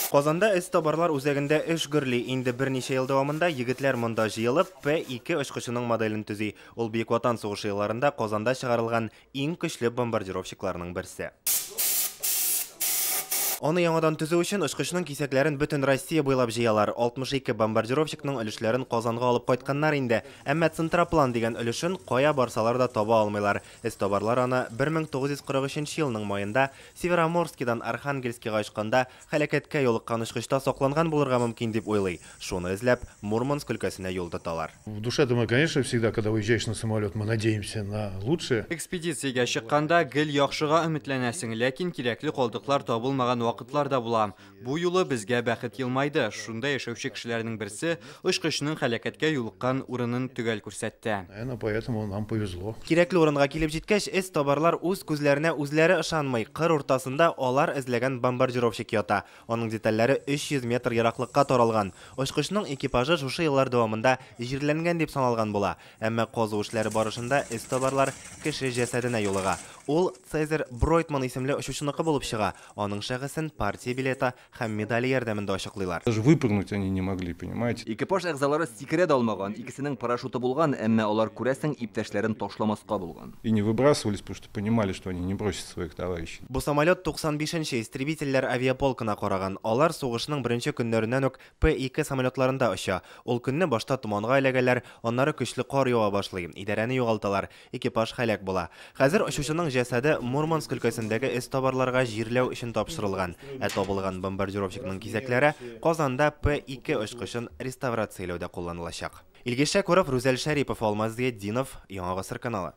Казанда эзтабарлар үзәгендә эш гөрли. Инде берничә ел дәвамында егетләр монда җыелып, П-2 очкычының моделен төзи. Ул Бөек Ватан сугышы елларында Казанда чыгарылган иң көчле бомбардировщикларның берсе. Аны яңадан төзү өчен очкычның кисәкләрен бөтен Россия буйлап җыялар. 62 бомбардировщикның өлешләрен Казанга алып кайтканнар инде. Әмма центроплан дигән өлешен кая барсалар да таба алмыйлар. Эзтабарлар аны 1943 елның маенда Североморскидан Архангельскига очканда һәлакәткә юлыккан очкычта сакланган булырга мөмкин дип уйлый. Шуны эзләп Мурманск өлкәсенә юл тоталар. В душе-то мы, конечно, всегда, когда уезжаешь на самолет, мы надеемся на лучшее. Экспедициягә чыкканда гел яхшыга өметләнәсең, ләкин кирәкле калдыклар табылмаган вакытлар да була. Бу юлы безгә бәхет елмайды. Шунда яшәүче кешеләрнең берсе очкычның һәлакәткә юлыккан урынын төгәл күрсәтте. Наверное, поэтому нам повезло. Кирәкле урынга килеп җиткәч, эзтабарлар үз күзләренә үзләре ышанмый. Кыр уртасында алар эзләгән бомбардировщик ята. Аның детальләре 300 метр ераклыкка таралган. Очкычның экипажы шушы еллар дәвамында җирләнгән дип саналган була. Әмма казу эшләре барышында эзтабарлар кеше җәсәденә юлыга. Ул Цезарь Бройтман исемле очучыныкы булып чыга. Аның шәхесен партия билеты һәм медале ярдәмендә ачыклыйлар. Даже выпрыгнуть они не могли, понимаете? Экипаж әгъзалары сикерә дә алмаган, икесенең парашюты булган, әмма алар, күрәсең, иптәшләрен ташламаска булган. И не выбрасывались, потому что понимали, что они не бросят своих товарищей. Бу самолет 95-нче истребительләр авиаполкына караган. Алар сугышның беренче көннәреннән үк П-2 самолетларында оча. Ул көнне башта томанга эләгәләр, аннары көчле кар ява башлый. Идарәне югалталар. Экипаж һәлак була. Хәзер очучының җәсәде Мурманск өлкәсендәге эзтабарларга җирләү өчен тапшырылган. Ә табылган бомбардировщикның кисәкләре Казанда П-2 очкычын реставрацияләүдә кулланылачак. Илгиз Шәкүров, Рүзәл Шәрипов, Алмаз Зиятдинов, Яңа Гасыр каналы.